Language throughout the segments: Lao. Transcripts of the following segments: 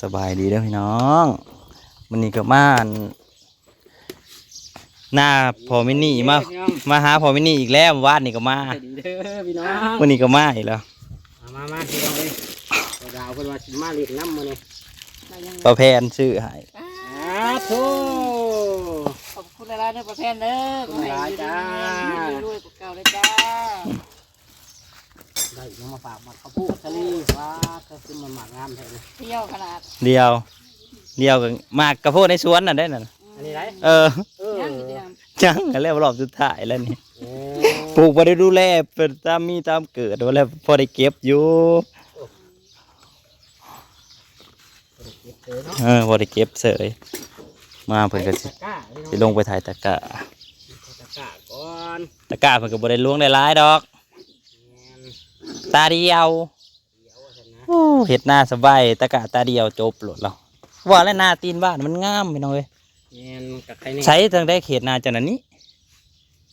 ສະບາຍດີເດີພີ່ນ້ອງ ມື້ນີ້ກໍມາອັ່ນ ໜ້າພໍ່ມິນນີ້ ມາ ເດີພີ່ນ້ອງ ມາຫາພໍ່ມິນນີ້ອີກແລ້ວ ວານນີ້ກໍມາ ສະບາຍດີເດີພີ່ນ້ອງ ມື້ນີ້ກໍມາອີກແລ້ວ ມາ ມາ ມາພີ່ນ້ອງເອີຍ ບ່າວເພິ່ນວ່າຊິມາຫຼິ້ນນຳມື້ນີ້ ມາຫຍັງ ປ້າແພນຊື້ໃຫ້ ສາທຸ ຂອບຄຸນຫຼາຍໆເດີປ້າແພນເດີ ຂອບຄຸນຫຼາຍໆ ຂໍໃຫ້ຢູ່ດີມີແຮງ ຈ້າ ຢູ່ດີມີລວຍກວ່າເກົ່າເດີຈ້າ. ໄດ້ຫຍັງມາຝາກ ໝາກເຂົ້າໂພດທະເລ ວ້າ ຄືມັນໝາກງາມແທ້ນີ້ ດຽວຂະໜາດ ດຽວ ດຽວກໍໝາກເຂົ້າໂພດໃນສວນນັ້ນໄດ໋ນັ້ນ ອັນນີ້ໄດ໋ ເອີ ເອີ ຍັງຢູ່ຕິ ຍັງຫັ້ນແຫຼະ ຮອບສຸດທ້າຍແລ້ວນີ້ ໂອ້ ປູກບໍ່ໄດ້ດູແລ ເປັນຕາມມີຕາມເກີດ ວ່າແລ້ວພໍໄດ້ເກັບຢູ່ ບໍ່ໄດ້ເກັບເລີຍເນາະ ເອີ ບໍ່ໄດ້ເກັບເສີຍ ມາເພິ່ນກໍຊິ ໄຖຕະກ້າ ຊິລົງໄປໄຖຕະກ້າ ໄຖຕະກ້າກ່ອນ ຕະກ້າເພິ່ນກໍບໍ່ໄດ້ລວງໄດ້ຫຼາຍດອກ ແມ່ນ ຕາດຽວ ດຽວວ່າຊັ້ນນະ ໂອ້ ເຮັດນາສະບາຍ ຕະກ້າຕາດຽວຈົບໂລດລາວ ວ່າແລ້ວນາຕີນບ້ານມັນງາມພີ່ນ້ອງເອີຍ ແມ່ນ ມັນກໍໄຄແນ່ ໃສທາງໃດເຂດນາເຈົ້ານັ້ນນີ້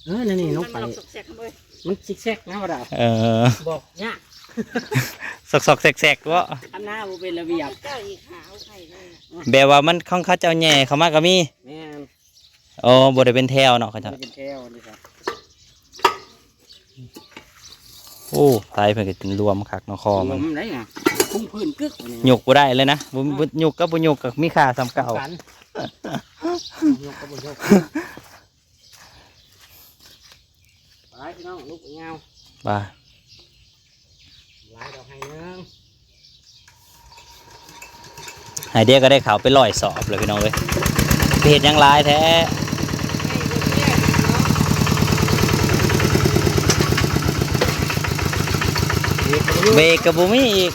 ເອີ ນັ້ນນີ້ລົງໄປ ມັນຊິກແຊັກນະວ່າດາ ເອີ ບອກຍາກ ຊອກໆແຊກໆເນາະ ຄັນນາບໍ່ເປັນລະບຽບ ເຈົ້າອີກຫາເອົາໄຂ່ເລີຍ ແບບວ່າມັນຂອງເຂົາເຈົ້າແຍ່ເຂົ້າມາກໍມີ ແມ່ນ ໂອ້ ບໍ່ໄດ້ເປັນແຖວເນາະ ເຂົາເຈົ້າ ບໍ່ໄດ້ເປັນແຖວນີ້ຄັບ ໂອ້ ໄຕເພິ່ນກໍລວມຄັກເນາະ ຄໍມັນ ລວມໄດ້ນະ ພຸ້ງພື້ນກຶກ ຍົກບໍ່ໄດ້ເລີຍນະ ບໍ່ ບໍ່ຍົກກັບບໍ່ຍົກກໍມີຄ່າສ່ຳເກົ່າ ຄືກັນ ຍົກກັບບໍ່ຍົກ ໄປພີ່ນ້ອງ ລຸກຍາວ ໄປ ຫຼາຍດອກໄຮ່ໜຶ່ງ ໄຮ່ດຽວກໍໄດ້ເຂົ້າເປັນຮ້ອຍສອບເລີຍພີ່ນ້ອງເອີຍ ໄປເຮັດຫຍັງຫຼາຍແທ້ ເບຣກກໍບໍ່ມີອີກ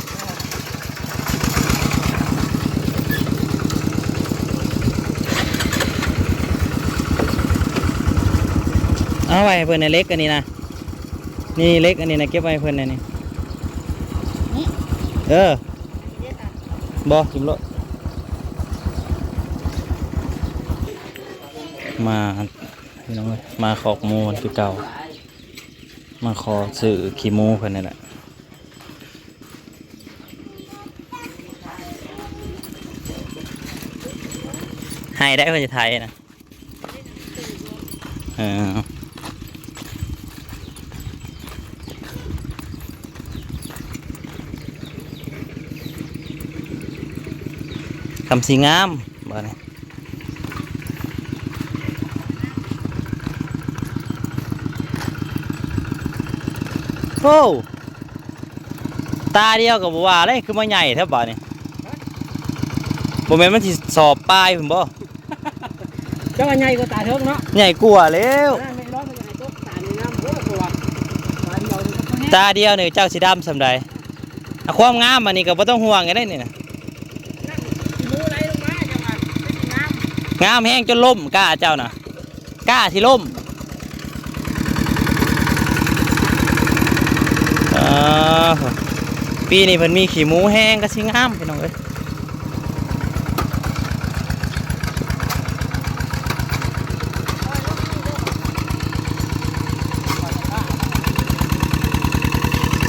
ເອົາໄວ້ໃຫ້ເພິ່ນໃນເຫຼັກອັນນີ້ນະ ນີ້ເຫຼັກອັນນີ້ນະ ເກັບໄວ້ໃຫ້ເພິ່ນແດ່ນີ້ ນີ້ ເອີ ບໍ່ ຖິ້ມໂລດ ມາ ພີ່ນ້ອງເອີຍ ມາຄອກໝູຄືເກົ່າ ມາຂໍຊື້ຂີ້ໝູເພິ່ນນີ້ແຫຼະ ໃຫ້ໄດ້ເພິ່ນຊິໄຖນະ ເອີ ຄຳສີງາມ ບາດນີ້ ໂອ້ ຕາດຽວກໍບໍ່ວ່າເລີຍ ຄືມາໃຫຍ່ແທ້ບາດນີ້ ບໍ່ແມ່ນມັນຊິສອບປາຍພຸ້ນບໍ່? ເຈົ້າວ່າໃຫຍ່ກວ່າຕາເທິງເນາະ ໃຫຍ່ກວ່າແລ້ວ ເອີ ແມ່ນລອງ ເພິ່ນຢາກໃຫ້ຕົກຕານີ້ງາມໂພດ ເພາະວ່າຕາດຽວນີ້ກໍແຮງ ຕາດຽວນີ້ເຈົ້າຊິດຳສ່ຳໃດ ອາ ຄວາມງາມອັນນີ້ກໍບໍ່ຕ້ອງຫ່ວງກັນເດ້ນີ້ນະ ຂີ້ໝູໄຫຼລົງມາ ຈັ່ງວ່າຄືຊິງາມ ງາມແຮງຈົນລົ້ມກ້າເຈົ້ານະ ກ້າຊິລົ້ມ ເອີ ປີນີ້ເພິ່ນມີຂີ້ໝູແຮງກໍຊິງາມ ພີ່ນ້ອງເອີຍ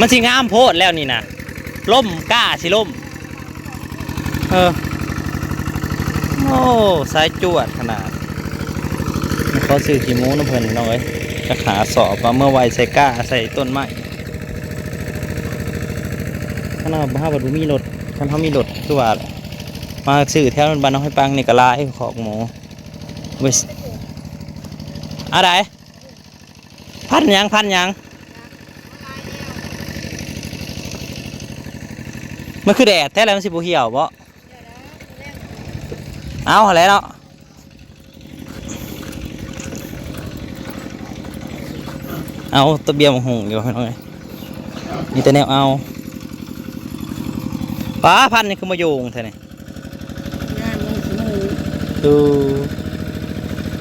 ມັນຊິງາມໂພດແລ້ວນີ້ນະ ລົ້ມ ກ້າຊິລົ້ມ ເອີ ໂອ້ ສາຍຈວດຂະໜາດ ຂໍຊື້ຂີ້ໝູນຳເພິ່ນ ພີ່ນ້ອງເອີຍ ຈັກຫ້າສອບ ເອົາເມືອໄວ້ໃສ່ກ້າ ໃສ່ຕົ້ນໄມ້ ຄັນເຮົາ ເຮົາບໍ່ມີລົດ ຄັນເຮົາມີລົດ ຄືວ່າ ມາຊື້ແຖວບ້ານໜອງໄຮປັງນີ້ກໍຫຼາຍ ຄອກໝູ ເວີຍ ອາ ໄດ໋ ພັນຫຍັງ ພັນຫຍັງ ມັນຄືແດດແທ້ແລ້ວ ມັນຊິບໍ່ຫ່ຽວບໍ່? ເອົາຫັ້ນແຫຼະເນາະ ເອົາຕະບຽມໝາກຫຸ່ງຢູ່ ພີ່ນ້ອງເອີຍ ມີແຕ່ແນວເອົາ ປ້າ ພັນຫຍັງຄືມາໂຍງແທ້ນີ້? ງານມັນຊິມີ ເອີ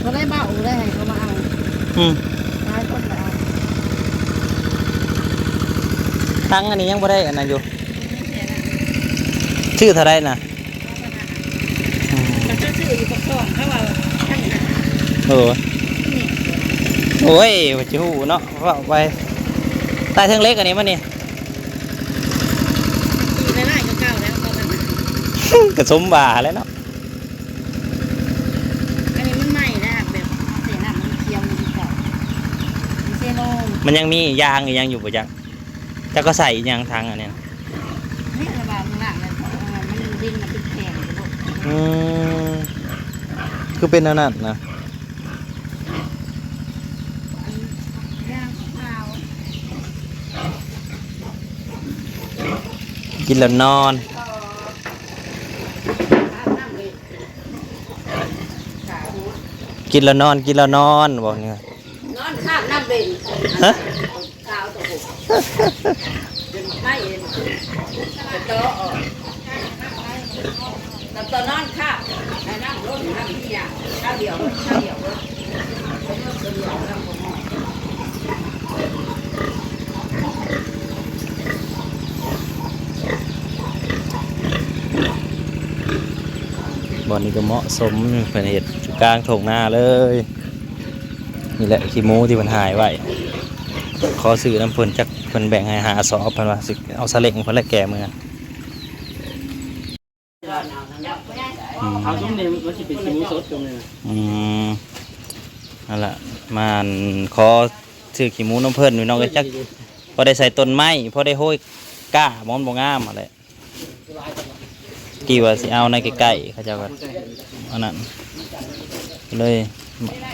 ບໍ່ໄດ້ເວົ້າ ບໍ່ໄດ້ໃຫ້ເຂົາມາເອົາ ອືມ ຫຼາຍຄົນກໍເອົາ ທັງອັນນີ້ຍັງບໍ່ໄດ້ອັນນັ້ນຢູ່ ຊື້ເທົ່າໃດນະ? ອືມ ມັນຈະຊື້ຢູ່ປາກຊ່ອງ ເຂົາວ່າ ໂອ້ ໂອ້ຍ ວ່າຊິຮູ້ເນາະ ເວົ້າໄປ ໃຕ້ເທິງເຫຼັກອັນນີ້ມັນນີ້ ມັນຕີລາຍໆຄືເກົ່າແລ້ວ ເຂົາວ່າ ກະສົມວ່າແຫຼະເນາະ. ອັນນີ້ມັນໃໝ່ນະ ແບບເສນ້ຳມັນຂຽວຢູ່ຄືເກົ່າ ມີເຊໂນ ມັນຍັງມີຢາງອີ່ຫຍັງຢູ່ບໍ່ຈັກ? ເຈົ້າກໍໃສ່ອີ່ຫຍັງຖັງອັນນີ້ນະ? ນີ້ລະວ່າມັນລ້າງແລ້ວ ເພາະວ່າມັນດິນມັນເປັນແຂງ. ອືມ ຄືເປັນແນວນັ້ນນະ? ກິນແລ້ວນອນ ກິນແລ້ວນອນ ກິນແລ້ວນອນ ບໍ່ນີ້ ນອນຄາບນ້ຳເບັນ ຮະ? ບ່ອນນີ້ກໍເໝາະສົມ ເພິ່ນເຮັດຢູ່ກາງທົ່ງນາເລີຍ. ນີ້ແຫຼະ ຂີ້ໝູທີ່ເພິ່ນຫາຍໄວ້ ຂໍຊື້ນຳເພິ່ນ ຈັກເພິ່ນແບ່ງໃຫ້ຫ້າສອບ ເພິ່ນວ່າຊິເອົາສາເລັ້ງເພິ່ນແຫຼະແກ່ເມືອ. ອືມ ເອົາຊຸມນີ້ມັນຊິເປັນຂີ້ໝູສົດຊຸມນີ້ນະ. ອືມ ນັ້ນລະ ມາ ອັນ ຂໍຊື້ຂີ້ໝູນຳເພິ່ນ ພີ່ນ້ອງເອີຍ ຈັກພໍໄດ້ໃສ່ຕົ້ນໄມ້ ພໍໄດ້ໂຮຍກ້າ ມັນບໍ່ງາມຫັ້ນແຫຼະ. ກີ້ວ່າຊິເອົາໃນໃກ້ໆ ເຂົາເຈົ້າກໍອັນນັ້ນ ເລີຍ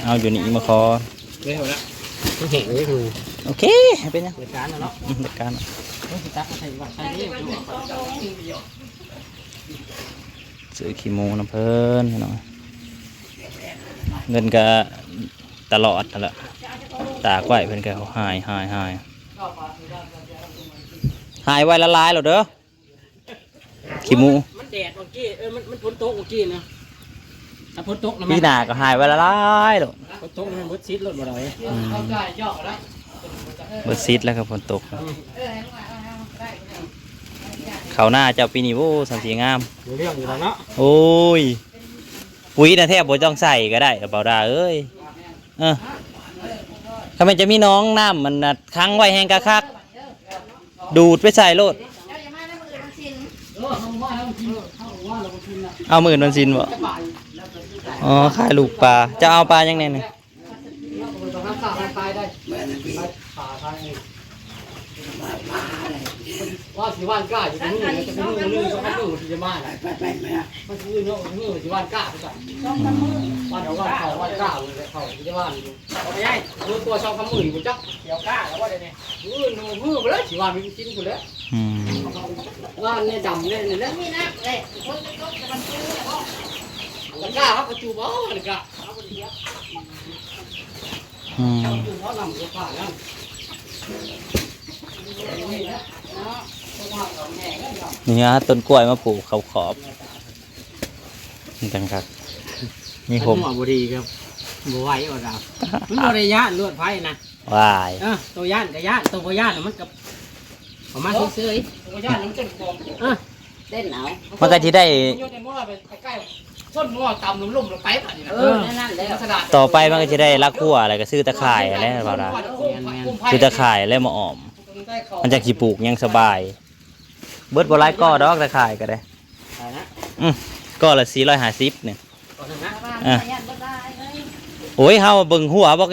ເອົາຢູ່ນີ້ມາຂໍ. ມັນແຫ້ງຢູ່ ໂອເຄ ເປັນຫຍັງ ຈັດການເນາະ ອືມ ຈັດການເນາະ. ຊື້ຂີ້ໝູນຳເພິ່ນພີ່ນ້ອງ ເງິນກະຕະຫຼອດຫັ້ນລະ ຕາກໄວ້ເພິ່ນກະຫາຍ ຫາຍ ຫາຍ ຫາຍໄວ້ຫຼາຍໆ ໂລດເດີ ຂີ້ໝູ. ມັນ ມັນແດດມື້ກີ້ ເອີ ມັນ ມັນຝົນຕົກມື້ກີ້ນະ ຖ້າຝົນຕົກນະ ປີໜ້າກໍຫາຍໄວ້ຫຼາຍໆ ໂລດ ຝົນຕົກມັນເບິດສິດໂລດ ບໍ່ໄດ້ ອືມ ເບິດສິດແລ້ວຄັນຝົນຕົກ. ເຂົ້ານາເຈົ້າປີນີ້ ໂອ້ ສັງສີງາມ ເລື່ອງຢູ່ແລ້ວເນາະ. ໂອ້ຍ ປຸ໋ຍນະແທບບໍ່ຕ້ອງໃສ່ກໍໄດ້ ບ່າວດາເອີຍ. ເອີ ຄັນແມ່ນຈະມີໜອງນ້ຳ ມັນນະຂັງໄວ້ແຮງກະຄັກ ດູດໄປໃສ່ໂລດ. ເອົາມື້ອື່ນວັນສິນບໍ? ອໍ ຂາຍລູກປາ. ເຈົ້າເອົາປາຫຍັງແດ່ນີ້? ປາຂາຍນີ້ ວ່າຊິຫວ່ານກ້າຢູ່ມື້ນີ້ ຈະໄປມື້ໜຶ່ງສອງມື້ຊິຈະມາ. ໄປໆໆ ມັນຊິມື້ເນາະ ມື້ຊິຫວ່ານກ້າຄືກັນ ຫວ່ານເຂົ້າຫວ່ານກ້າເລີຍ ເຂົ້າຊິໄດ້ຫວ່ານຢູ່. ບໍ່ໄດ້ ມື້ກວ່າສອງສາມມື້ນີ້ບໍ່ຈັກ ກ່ຽວກ້າແລ້ວບໍ່ໄດ້ນີ້ ມື້ໜູ ມື້ບໍ່ໄດ້ຊິຫວ່ານກິນພຸ້ນແຫຼະ. ອືມ ຫວ່ານແນ່ດຳແນ່ນີ້ແຫຼະ ມີນ້ຳແຫຼະ ຄົນໄປຕົກແຕ່ມັນຄືແລ້ວບໍ່ ຕະກ້າເຮົາກໍຈູບໍ່ ຕະກ້າເຮົາບໍ່ໄດ້ ອືມ ນີ້ຫາຕົ້ນກ້ວຍມາປູກເຂົ້າຂອບ ມັນຈັ່ງຄັກ ມີຮົ່ມ ຫົວບໍ່ດີກໍບໍ່ໄຫວວ່າດາວ ມັນບໍ່ໄດ້ຢ້ານລວດໄຟນະ ວ້າຍ ເອີ ໂຕຢ້ານກໍຢ້ານ ໂຕບໍ່ຢ້ານມັນກໍປະມານເຊີຍໆ ໂຕບໍ່ຢ້ານມັນຈົນຂອງ ເອີ ເຕັ້ນເອົາ ມັນກໍຊິໄດ້ ໃກ້ໆ ຊົນງໍຕຳລົມໆ ແລ້ວໄປບາດນີ້ນະ ເອີ ນັ້ນແຫຼະ ຕໍ່ໄປມັນກໍຊິໄດ້ລັກຄົວ ແລ້ວກໍຊື້ຕາຂ່າຍແຫຼະ ແມ່ນໆ ຊື້ຕາຂ່າຍແລ້ວມາອ້ອມ ມັນຈັ່ງຊິປູກຫຍັງສະບາຍ. ເບິດບໍ່ຫຼາຍກໍດອກ ຕາຂ່າຍກໍໄດ້ ອືມ ກໍລະສີ່ຮ້ອຍຫ້າສິບນີ້ ອ່າ ໂອ້ຍ ເຮົາເບິ່ງຮົ້ວບັກ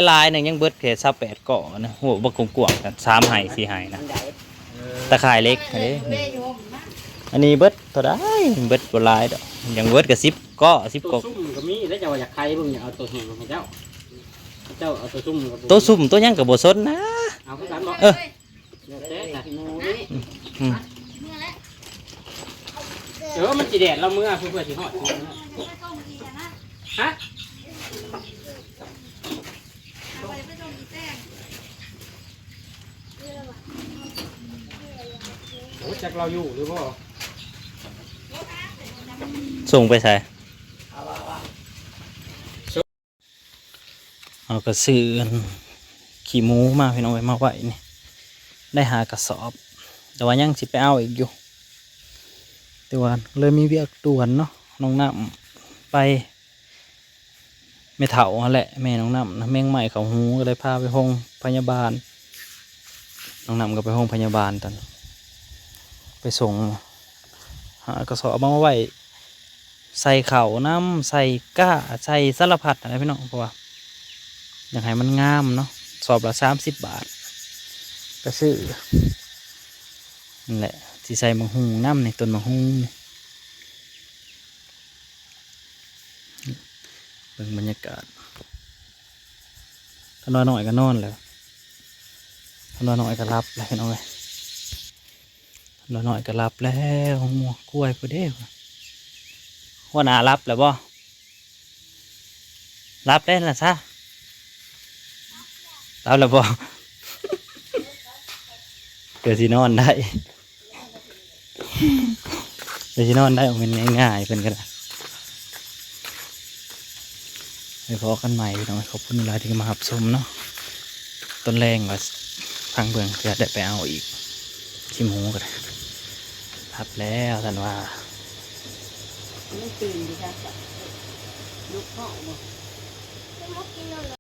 ຫຼາຍໆ ໜຶ່ງຍັງເບິດແຄ່ຊາວແປດກໍນະ ຮົ້ວບັກກວ້າງໆ ສາມໄຮ່ສີ່ໄຮ່ນະ ຕາຂ່າຍເຫຼັກຫັ້ນເດ້. ອັນນີ້ເບິດເທົ່າໃດ? ເບິດບໍ່ຫຼາຍດອກ ຍັງເບິດກໍສິບກໍ ສິບກໍ. ໂຕຊຸ່ມກໍມີແລ້ວ ເຈົ້າວ່າຢາກໄຄເບິ່ງ ຢາກເອົາໂຕແຫ້ງໃຫ້ເຈົ້າ ເຈົ້າເອົາໂຕຊຸ່ມ ໂຕຊຸ່ມໂຕຫຍັງກໍບໍ່ສົນນະ ເອົາຄືກັນບໍ? ເອີ ແຕ່ ອືມ ເອີ ມັນຊິແດດລະເມືອ ເພື່ອ ເພື່ອຊິຮອດ ຮະ ໂອ້ ຈັກລາວຢູ່ຫຼືບໍ່? ສົ່ງໄປໃສ? ເຮົາກໍຊື້ອັນຂີ້ໝູມາ ພີ່ນ້ອງເອີຍ ມາໄວ້ນີ້ ໄດ້ຫ້າກະສອບ ແຕ່ວ່າຍັງຊິໄປເອົາອີກຢູ່ ແຕ່ວ່າເລີຍມີວຽກດ່ວນເນາະ ນ້ອງນ້ຳໄປ ແມ່ເຖົ້າຫັ້ນແຫຼະ ແມ່ນ້ອງນ້ຳນະ ແມງໄມ້ເຂົ້າຫູ ກໍເລີຍພາໄປໂຮງພະຍາບານ ນ້ອງນ້ຳກໍໄປໂຮງພະຍາບານຕອນ ໄປສົ່ງ ຫາກະສອບມາໄວ້ໃສ່ເຂົ້ານຳ ໃສ່ກ້າ ໃສ່ສາລະພັດຫັ້ນແຫຼະພີ່ນ້ອງ ເພາະວ່າຢາກໃຫ້ມັນງາມເນາະ. ສອບລະສາມສິບບາດ ກະຊື້ ນັ້ນແຫຼະ ຊິໃສ່ໝາກຫຸ່ງນຳນີ້ ຕົ້ນໝາກຫຸ່ງນີ້. ເບິ່ງບັນຍາກາດ ທ່ານວ່ານ້ອຍກະນອນແລ້ວ ທ່ານວ່ານ້ອຍກະຫຼັບແລ້ວພີ່ນ້ອງເອີຍ ທ່ານວ່ານ້ອຍກະຫຼັບແລ້ວ. ງົວຄວາຍຜູ້ເດ້ ຫົວໜ້າຫຼັບແລ້ວບໍ່? ຫຼັບແລ້ວນະຊະ ຫຼັບແລ້ວບໍ່? ເພື່ອຊິນອນໄດ້ ເພື່ອຊິນອນໄດ້ ບໍ່ແມ່ນງ່າຍໆ ເພິ່ນກະໄດ້. ໄປພໍ້ກັນໃໝ່ພີ່ນ້ອງ ຂອບຄຸນຫຼາຍທີ່ມາຮັບຊົມເນາະ. ຕອນແລງວ່າທາງເບື້ອງຈະໄດ້ໄປເອົາອີກ ຂີ້ໝູກະໄດ້. ຫຼັບແລ້ວ ທ່ານວ່າ ມັນຕື່ນຢູ່ຊະ ລຸກຮ້ອງບໍ່?